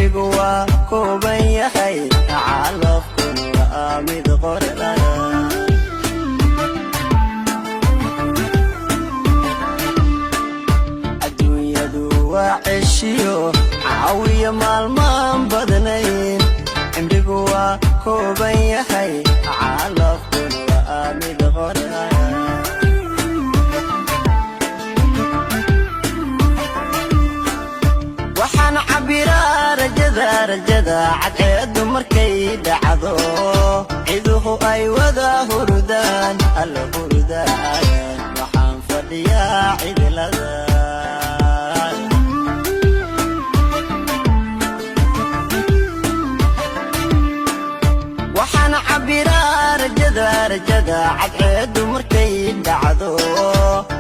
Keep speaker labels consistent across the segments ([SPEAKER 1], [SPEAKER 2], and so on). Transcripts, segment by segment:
[SPEAKER 1] Cimrigu waa kooban yahay, calafkuna waa mid qorla. Adduunyadu waa ceshiyo caawiya maalmaan badnayn. Cimrigu waa kooban yahay, calafkuna waa mid qorla. Waxaan cabbiraa rajada, rajada cadceeddu markay dhacdo, ciduhu ay wada hurdaan, alla hurdaan. Waxaan fadhiyaa cidlada. Waxaan cabbiraa rajada, rajada cadceeddu markay dhacdo,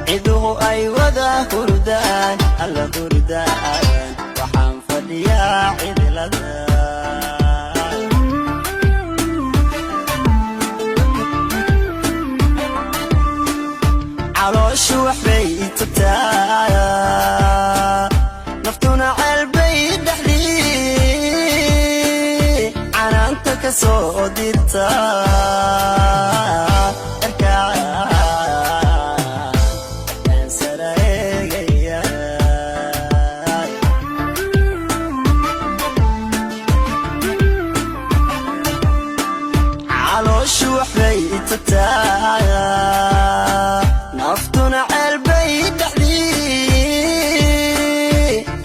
[SPEAKER 1] ciduhu ay wada hurdaan, alla hurdaan. Waxaan fadhiyaa cidlada. Calooshu waxbay tagtaa, naftuna ceelbay dhexdii canaanta ka soo dirta. Erkaan sara eegaya. Calooshu waxbay tagtaa, naftuna ceelbay dhexdii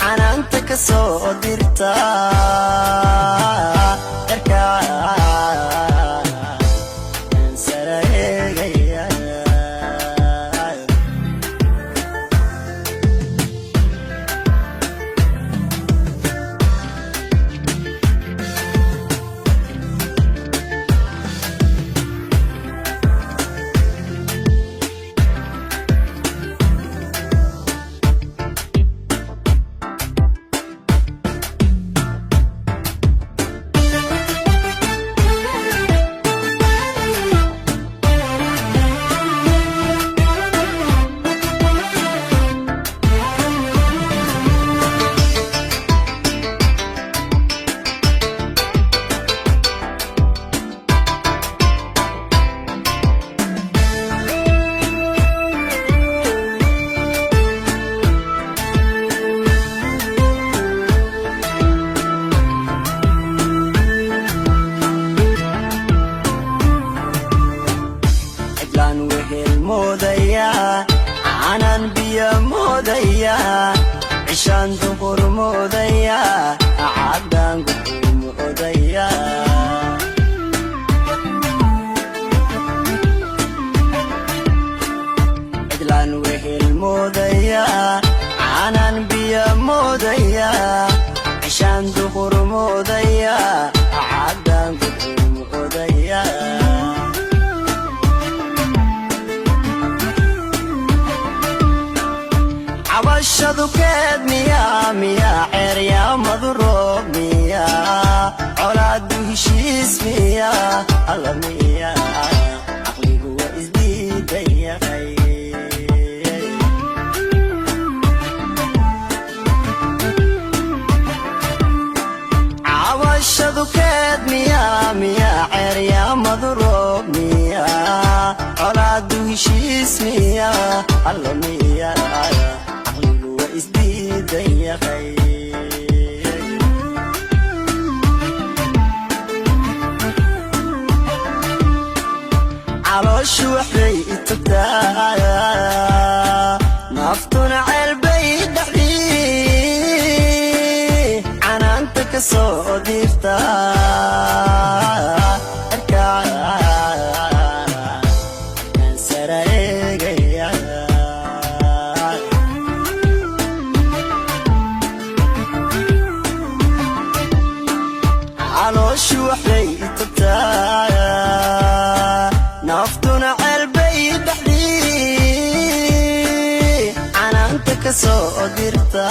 [SPEAKER 1] canaanta ka soo dirta. Erkaan sara eegaya. Cidlaan wehel moodaya, aanan biyo moodaya, cishaan duhur moodaya, caddaan guxuu moodaya. Cidlaan wehel moodaya, aanan biyo moodaya, cishaan duhur moodaya, caddaan guxuu moodaya. Cabashadu keed miyaa, miyaa ceeryaamadu roob miyaa, colaadu heshiis miyaa, alla miyaa, caqligu waa isdiidan yahay. Cabashadu keed miyaa, miyaa ceeryaamadu roob miyaa, colaadu heshiis miyaa, alla miyaa, caqligu waa isdiidan yahay. Calooshu waxbay tagtaa, naftuna ceelbay dhexdii canaanta ka soo dirta. Erkaan sara eegaya. Calooshu waxbay tagtaa, naftuna ceelbay dhexdii canaanta ka soo dirta.